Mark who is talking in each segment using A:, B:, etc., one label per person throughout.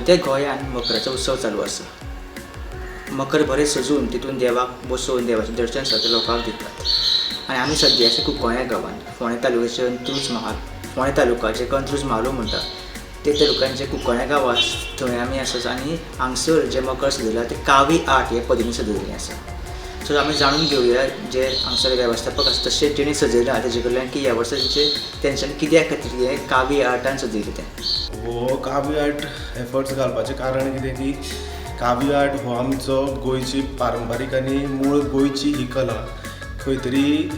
A: सद्या गोंयांत मकराचो उत्सव चालू आसा. मकर बरें सजून तितून देवाक बसोवन देवाचें दर्शन सगळ्या लोकांक दितात. आनी आमी सद्या आसा कुंकळ्ळ्या गांवांत, फोंडें तालुक्याचे अंत्रूज महाल, फोंडें तालुका जेका अंत्रूज म्हालो म्हणटा ते तालुक्यान जे कुंकळ्ळ्या गांव आसा थंय आमी आसा. आनी हांगसर जें मकर सजयलां तें कावी आर्ट हे पद्दतीन सजयल्लें आसा. सो आमी जाणून घेवया जे हांगसर वेवस्थापक आसा तशें तेणी सजयलां तेजे कडल्यान की ह्या वर्सा तेंच्यांनी कित्या खातीर हें कावी आर्टान सजयलें तें.
B: हो कावी आर्ट एफर्ट्स घालपाचें कारण कितें की कावी आर्ट हो आमचो गोंयची पारंपारीक आनी मूळ गोंयची ही कला खंय तरी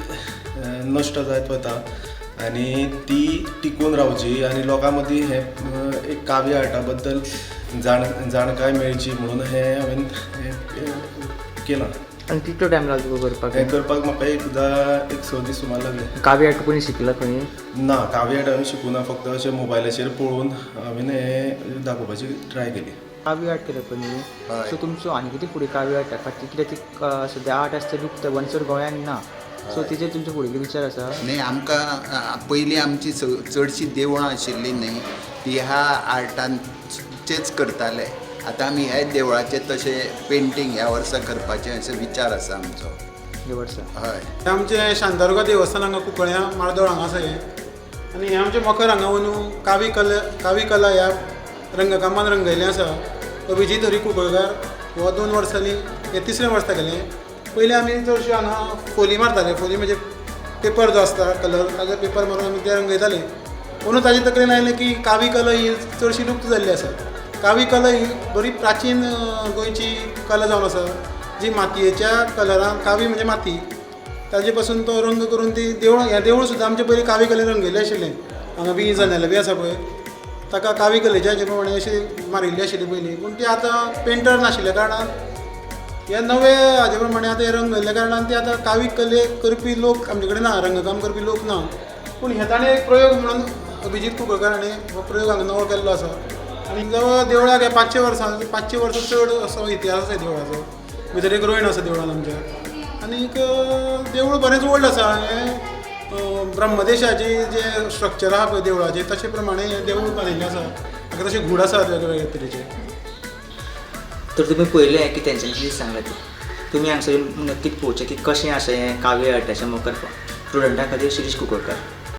B: नश्ट जायत वता आनी ती टिकून रावची आनी लोकां मदीं हें एक कावी आर्टा बद्दल जाणकाय मेळची म्हणून हें हांवें केलां.
A: आनी कितलो टायम लागलो तुका करपाक?
B: हें करपाक म्हाका एक 6 दीस सुमार लागले.
A: कावी आर्ट कोणी शिकला खंय?
B: ना, कावी आर्ट हांवें शिकूना, फक्त अशें मोबायलाचेर पळोवन हांवें हें दाखोवपाची ट्राय केली.
A: कावी आर्ट केलं पळय न्ही, सो तुमचो आनी कितें फुडें कावी आर्टा खातीर कित्याक ती सद्या आर्ट आसा ते लुप्त वनसर गोंयांत ना, सो तेजेर तुमचो फुडें विचार आसा?
C: न्ही, आमकां पयलीं आमची चडशीं देवळां आशिल्लीं न्ही ती ह्या आर्टांचेच करताले. आतां आमी ह्या देवळाचें तशें पेंटींग ह्या वर्सा करपाचें असो विचार आसा आमचो.
A: ह्या वर्सा?
C: हय.
D: आमचें शांतादुर्गा देवस्थान हांगा कुंकळ्यां मार्दोळ हांगा आसा हें. आनी हें आमचें मकर हांगा अंदू कावी कला ह्या रंगकामान रंगयल्लें आसा. अभिजीत हरी कुंकळकार हो 2 वर्सांनी हें तिसरें वर्स केलें. पयलीं आमी चडश्यो हांगा फोली मारताले. फोली म्हणजे पेपर जो आसता कलर ताजो पेपर मारून आमी ते रंगयताले. अंदू ताजे तकलेन आयलें की कावी कला ही चडशी लुप्त जाल्ली आसा. कावी कला ही बरी प्राचीन गोंयची कला जावन आसा, जी मातयेच्या कलरान, कावी म्हणजे माती, ताजे पासून तो रंग करून ती देवळां, हें देवूळ सुद्दां आमचें पयलीं कावी कलेन रंगयल्लें आशिल्लें. हांगा बी जनेलां बी आसा पळय ताका कावी कलेच्या हाजे प्रमाणे अशी मारिल्ली आशिल्ली पयलीं. पूण ती आतां पेंटर नाशिल्ल्या कारणान हे नवे हाजे प्रमाणे आतां हे रंग घाल्ल्या कारणान ती आतां कावी कले करपी लोक आमचे कडेन ना, रंगकाम करपी लोक ना. पूण हे ताणें एक प्रयोग म्हणून अभिजीत कुंकळकार हाणें हो प्रयोग हांगा नवो केल्लो आसा. आनी जवळ देवळाक हे 500 वर्सां, 500 वर्सां चड असो इतिहास आसा देवळाचो. भितर एक रोयण आसा देवळान आमच्या. आनीक देवूळ बरेंच व्हड आसा. हें ब्रह्मदेशाची जें स्ट्रक्चर आसा पळय देवळाचें तशें प्रमाणें हें देवूळ बांदिल्लें आसा. हांगा तशे घूड आसात वेगळे वेगळे तरेचे.
A: तर तुमी पळयलें की तेंच्यांनी कितें सांगलें तें. तुमी हांगसर नक्कीच पळोवचें की कशें आसा हें कावी आर्टाचें मकर स्टुडंटा खातीर शिरीष कुंकळकार.